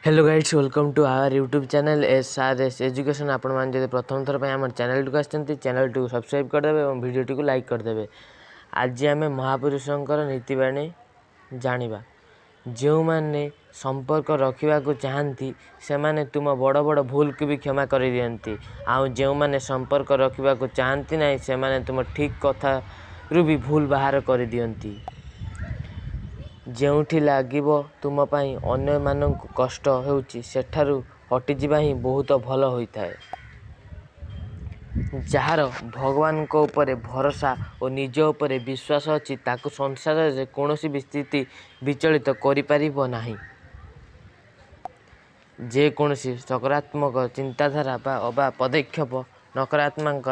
Hello guys, welcome to our YouTube channel SRS Education। ଆପଣମାନେ ଯଦି ପ୍ରଥମ ଥର ପାଇଁ ଆମର ଚ୍ୟାନେଲଟିକୁ ଆସିଛନ୍ତି, ଚ୍ୟାନେଲଟିକୁ ସବସ୍କ୍ରାଇବ୍ କରିଦେବେ ଏବଂ ଭିଡ଼ିଓଟିକୁ ଲାଇକ୍ କରିଦେବେ। ଆଜି ଆମେ ମହାପୁରୁଷଙ୍କର ନୀତିବାଣୀ ଜାଣିବା। ଯେଉଁମାନେ ସମ୍ପର୍କ ରଖିବାକୁ ଚାହାନ୍ତି, ସେମାନେ ତୁମ ବଡ଼ ବଡ଼ ଭୁଲକୁ ବି କ୍ଷମା କରିଦିଅନ୍ତି, ଆଉ ଯେଉଁମାନେ ସମ୍ପର୍କ ରଖିବାକୁ ଚାହାନ୍ତି ନାହିଁ, ସେମାନେ ତୁମ ଠିକ୍ କଥାରୁ ବି ଭୁଲ ବାହାର କରିଦିଅନ୍ତି। ଯେଉଁଠି ଲାଗିବ ତୁମ ପାଇଁ ଅନ୍ୟମାନଙ୍କୁ କଷ୍ଟ ହେଉଛି, ସେଠାରୁ ହଟିଯିବା ହିଁ ବହୁତ ଭଲ ହୋଇଥାଏ। ଯାହାର ଭଗବାନଙ୍କ ଉପରେ ଭରସା ଓ ନିଜ ଉପରେ ବିଶ୍ୱାସ ଅଛି, ତାକୁ ସଂସାରରେ କୌଣସି ବି ସ୍ଥିତି ବିଚଳିତ କରିପାରିବ ନାହିଁ। ଯେକୌଣସି ସକାରାତ୍ମକ ଚିନ୍ତାଧାରା ବା ଅବା ପଦକ୍ଷେପ ନକାରାତ୍ମକ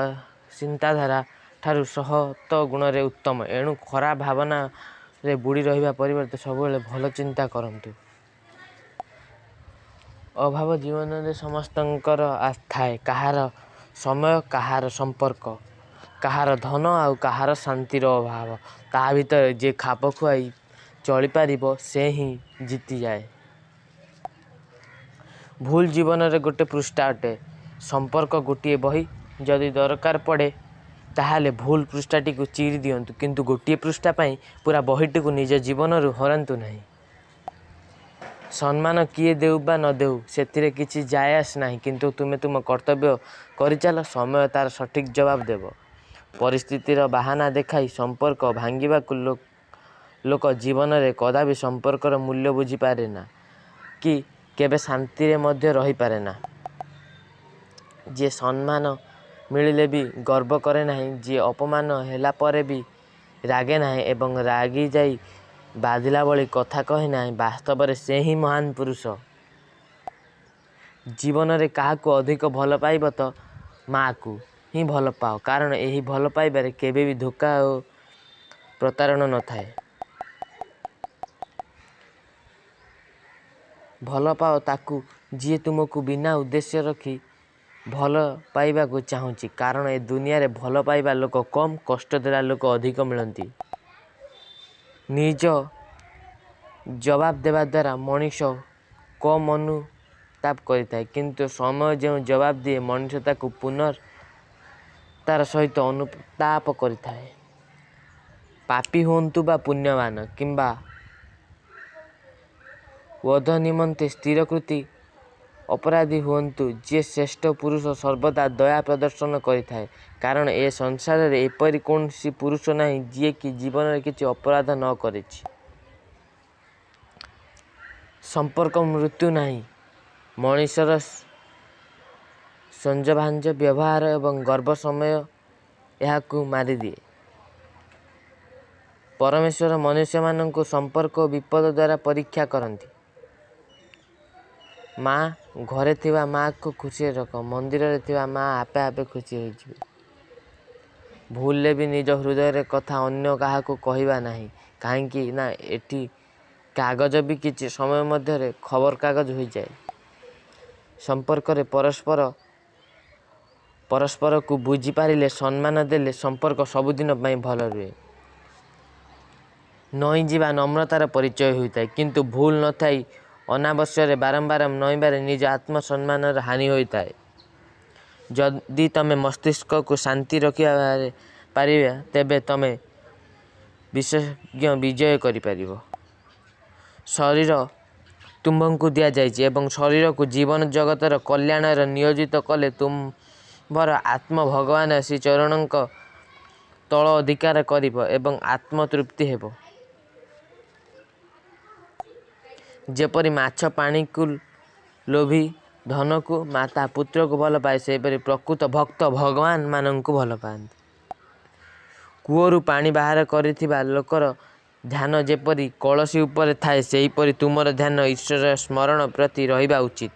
ଚିନ୍ତାଧାରା ଠାରୁ ଶତ ଗୁଣରେ ଉତ୍ତମ। ଏଣୁ ଖରାପ ଭାବନାରେ ବୁଡ଼ି ରହିବା ପରିବର୍ତ୍ତେ ସବୁବେଳେ ଭଲ ଚିନ୍ତା କରନ୍ତୁ। ଅଭାବ ଜୀବନରେ ସମସ୍ତଙ୍କର ଥାଏ। କାହାର ସମୟ, କାହାର ସମ୍ପର୍କ, କାହାର ଧନ ଆଉ କାହାର ଶାନ୍ତିର ଅଭାବ। ତା ଭିତରେ ଯିଏ ଖାପ ଖୁଆଇ ଚଳିପାରିବ, ସେ ହିଁ ଜିତିଯାଏ। ଭୁଲ ଜୀବନରେ ଗୋଟେ ପୃଷ୍ଠା ଅଟେ, ସମ୍ପର୍କ ଗୋଟିଏ ବହି। ଯଦି ଦରକାର ପଡ଼େ, ତାହେଲେ ଭୁଲ ପୃଷ୍ଠାଟିକୁ ଚିରି ଦିଅନ୍ତୁ, କିନ୍ତୁ ଗୋଟିଏ ପୃଷ୍ଠା ପାଇଁ ପୁରା ବହିଟିକୁ ନିଜ ଜୀବନରୁ ହରାନ୍ତୁ ନାହିଁ। ସମ୍ମାନ କିଏ ଦେଉ ବା ନ ଦେଉ, ସେଥିରେ କିଛି ଯାଏ ଆସେ ନାହିଁ, କିନ୍ତୁ ତୁମେ ତୁମ କର୍ତ୍ତବ୍ୟ କରିଚାଲ, ସମୟ ତାର ସଠିକ୍ ଜବାବ ଦେବ। ପରିସ୍ଥିତିର ବାହାନା ଦେଖାଇ ସମ୍ପର୍କ ଭାଙ୍ଗିବା ଲୋକ ଜୀବନରେ କଦାପି ସମ୍ପର୍କର ମୂଲ୍ୟ ବୁଝିପାରେନା କି କେବେ ଶାନ୍ତିରେ ମଧ୍ୟ ରହିପାରେନା। ଯିଏ ସମ୍ମାନ ମିଳିଲେ ବି ଗର୍ବ କରେ ନାହିଁ, ଯିଏ ଅପମାନ ହେଲା ପରେ ବି ରାଗେ ନାହିଁ ଏବଂ ରାଗିଯାଇ ବାଧିଲା ଭଳି କଥା କହେ ନାହିଁ, ବାସ୍ତବରେ ସେ ହିଁ ମହାନ ପୁରୁଷ। ଜୀବନରେ କାହାକୁ ଅଧିକ ଭଲ ପାଇବ ତ ମାଆକୁ ହିଁ ଭଲ ପାଅ, କାରଣ ଏହି ଭଲ ପାଇବାରେ କେବେ ବି ଧୋକା ଓ ପ୍ରତାରଣା ନଥାଏ। ଭଲ ପାଅ ତାକୁ, ଯିଏ ତୁମକୁ ବିନା ଉଦ୍ଦେଶ୍ୟ ରଖି ଭଲ ପାଇବାକୁ ଚାହୁଁଛି, କାରଣ ଏ ଦୁନିଆରେ ଭଲ ପାଇବା ଲୋକ କମ୍, କଷ୍ଟ ଦେଲା ଲୋକ ଅଧିକ ମିଳନ୍ତି। ନିଜ ଜବାବ ଦେବା ଦ୍ୱାରା ମଣିଷ କମ୍ ଅନୁତାପ କରିଥାଏ, କିନ୍ତୁ ସମୟ ଯେଉଁ ଜବାବ ଦିଏ, ମଣିଷ ତାକୁ ପୁନର୍ବାର ସହିତ ଅନୁତାପ କରିଥାଏ। ପାପୀ ହୁଅନ୍ତୁ ବା ପୁଣ୍ୟବାନ କିମ୍ବା ବଧ ନିମନ୍ତେ ସ୍ଥିରୀକୃତ ଅପରାଧୀ ହୁଅନ୍ତୁ, ଯିଏ ଶ୍ରେଷ୍ଠ ପୁରୁଷ ସର୍ବଦା ଦୟା ପ୍ରଦର୍ଶନ କରିଥାଏ, କାରଣ ଏ ସଂସାରରେ ଏପରି କୌଣସି ପୁରୁଷ ନାହିଁ, ଯିଏକି ଜୀବନରେ କିଛି ଅପରାଧ ନ କରିଛି। ସମ୍ପର୍କ ମୃତ୍ୟୁ ନାହିଁ। ମଣିଷର ସଞ୍ଜଭାଞ୍ଜ ବ୍ୟବହାର ଏବଂ ଗର୍ବ ସମୟ ଏହାକୁ ମାରିଦିଏ। ପରମେଶ୍ୱର ମନୁଷ୍ୟମାନଙ୍କୁ ସମ୍ପର୍କ ଓ ବିପଦ ଦ୍ୱାରା ପରୀକ୍ଷା କରନ୍ତି। ମା ଘରେ ଥିବା ମାଆକୁ ଖୁସିରେ ରଖ, ମନ୍ଦିରରେ ଥିବା ମା ଆପେ ଆପେ ଖୁସି ହୋଇଯିବେ। ଭୁଲରେ ବି ନିଜ ହୃଦୟର କଥା ଅନ୍ୟ କାହାକୁ କହିବା ନାହିଁ, କାହିଁକି ନା ଏଠି କାଗଜ ବି କିଛି ସମୟ ମଧ୍ୟରେ ଖବରକାଗଜ ହୋଇଯାଏ। ସମ୍ପର୍କରେ ପରସ୍ପର ପରସ୍ପରକୁ ବୁଝିପାରିଲେ, ସମ୍ମାନ ଦେଲେ ସମ୍ପର୍କ ସବୁଦିନ ପାଇଁ ଭଲ ରୁହେ। ନଇଁଯିବା ନମ୍ରତାର ପରିଚୟ ହୋଇଥାଏ, କିନ୍ତୁ ଭୁଲ ନଥାଇ ଅନାବଶ୍ୟକରେ ବାରମ୍ବାର ନଇଁବାରେ ନିଜ ଆତ୍ମସମ୍ମାନର ହାନି ହୋଇଥାଏ। ଯଦି ତମେ ମସ୍ତିଷ୍କକୁ ଶାନ୍ତ ରଖିପାରିବ, ତେବେ ତମେ ବିଶ୍ୱ ବିଜୟ କରିପାରିବ। ଶରୀର ତୁମ୍ଭଙ୍କୁ ଦିଆଯାଇଛି ଏବଂ ଶରୀରକୁ ଜୀବ-ଜଗତର କଲ୍ୟାଣରେ ନିୟୋଜିତ କଲେ ତୁମ୍ଭର ଆତ୍ମା ଭଗବାନ ଶ୍ରୀଚରଣଙ୍କ ତଳ ଅଧିକାର କରିବ ଏବଂ ଆତ୍ମ-ତୃପ୍ତି ହେବ। ଯେପରି ମାଛ ପାଣିକୁ, ଲୋଭୀ ଧନକୁ, ମାତା ପୁତ୍ରକୁ ଭଲପାଏ, ସେହିପରି ପ୍ରକୃତ ଭକ୍ତ ଭଗବାନଙ୍କୁ ଭଲ ପାଆନ୍ତି। କୂଅରୁ ପାଣି ବାହାର କରୁଥିବା ଲୋକର ଧ୍ୟାନ ଯେପରି କଳସୀ ଉପରେ ଥାଏ, ସେହିପରି ତୁମର ଧ୍ୟାନ ଈଶ୍ୱର ସ୍ମରଣ ପ୍ରତି ରହିବା ଉଚିତ।